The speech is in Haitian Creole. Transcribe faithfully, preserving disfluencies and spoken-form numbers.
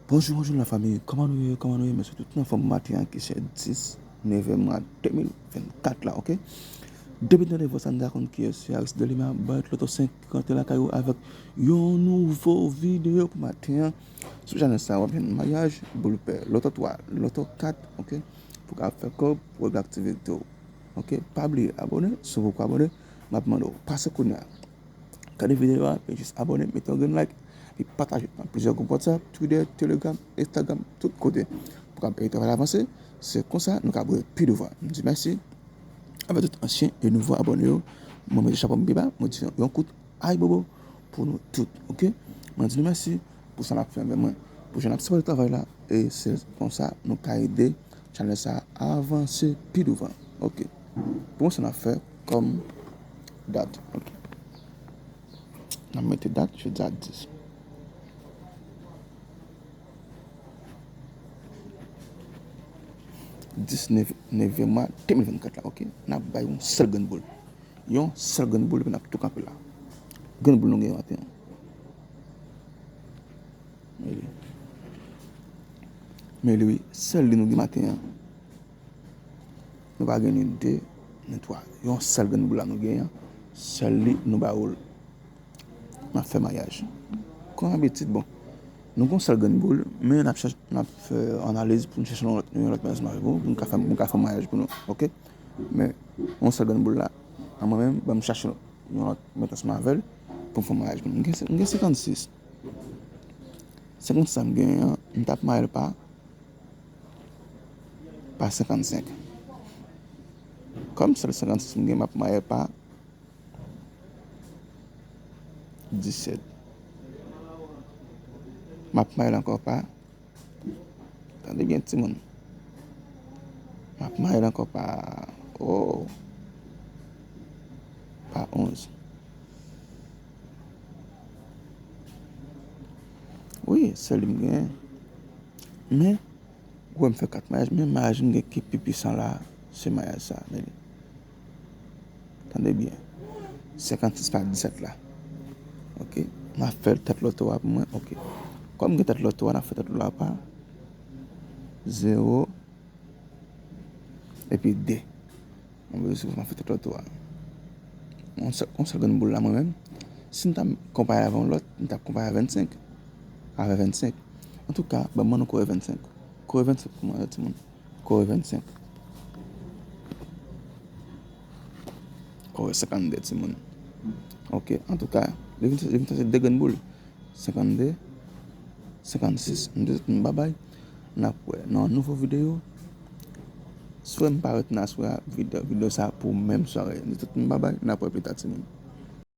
Bonjou, bonjou lafanmi, kòman nou ye, kòman nou ye? M swete tout nou anfòm maten an ki se dis, neve mwa de mil vennkat la, oke? Depi n tande vwa sa, n deja konn kiyès se, Aris Delima, Bayot Loto senk ki rantre lakay ou avèk yon nouvo videyo pou maten an. Sou chanèl sa, w ap jwenn mayaj, boul pè, loto twa, loto kat, oke? Pou w ka fè kòb, pou regle aktivite w, oke? Pa bliye abòne, si w poko abòne, m ap mande w pase kounye a. Gade videyo a, epi jis abòne, mete yon grenn like, epi pataje nan plizyè gwoup WhatsApp, Twitter, Telegram, Instagram, tout kote. Pou kab ede travay la avanse, se konsa nou kab rive pi douvan. M di mèsi avèk tout ansyen e nouvo abòne yo. Mwen mete chapo m pi ba, mwen di yon kout ayibobo pou nou tout, oke? Mwen di nou mèsi pou sa n ap fè avè mwen, pou jan n ap sipòte travay la, e se konsa nou ka ede chanèl sa a avanse pi douvan. Oke. Pou mwen, sa n ap fè kòm dat. Oke. N ap mete dat, jodi a dis. Dis neve, neve mwa de mil vennkat la, oke? N ap bay yon sèl grenn boul. Yon sèl grenn boul, epi n ap tou kanpe la. Grenn boul nou gen maten an. Men li. Men li, wi. Sèl li nou gen maten an. Nou pa gen ni de, ni twa. Yon sèl grenn boul la nou genyen. Sèl li nou ba ou l. N ap fè mayaj. Kon abitid, bon. Nou gon sèl grenn boul, men n ap chèch, n ap fè analiz pou n chèche yon lòt, yon lòt mèt ansanm avè w, pou n ka fè, pou n ka fè mayaj pou nou, oke? Men, yon sèl grenn boul la, an mwen menm, ban m chache yon lòt mèt ansanm avè l, pou m fè mayaj pou nou. M gen, m gen senkannsis. Senkannsis sa m genyen an, m t ap maye l pa, pa senkannsenk. Kòm sèl senkannsis m gen, m ap maye l pa disèt. M ap maye l ankò pa, tande byen timoun. M ap maye l ankò pa, oh, pa onz. Wi, sèl li m genyen. Men, ou wè m fè kat mayaj, men mayaj m gen ki pi pwisan la, se mayaj sa, men li. Tande byen. Senkannsis pa disèt la. Oke. N ap fè tèt loto a pou mwen. Oke. Kòm gen tèt loto a, n ap fè tèt loto a pa zewo epi de. Mwen bezwen si pou m ap fè tèt loto a. Yon sèl, yon sèl grenn boul la, mwen menm. Si n ta konpare avè yon lòt, n ta konpare avè vennsenk. Avè vennsenk. Antouka, ban m mande kore vennsenk. Kore vennsenk pou mwen, timoun. Kore vennsenk. Kore senkannde, timoun. Oke, antouka, li vin, li vin chèche de grenn boul. Senkannde, senkannsis. M di tout moun babay. N ap wè nan yon nouvo videyo. Swè m pa ret nan aswè a, videyo, videyo sa pou menm sware. M di tout moun babay. N ap wè pita, timoun.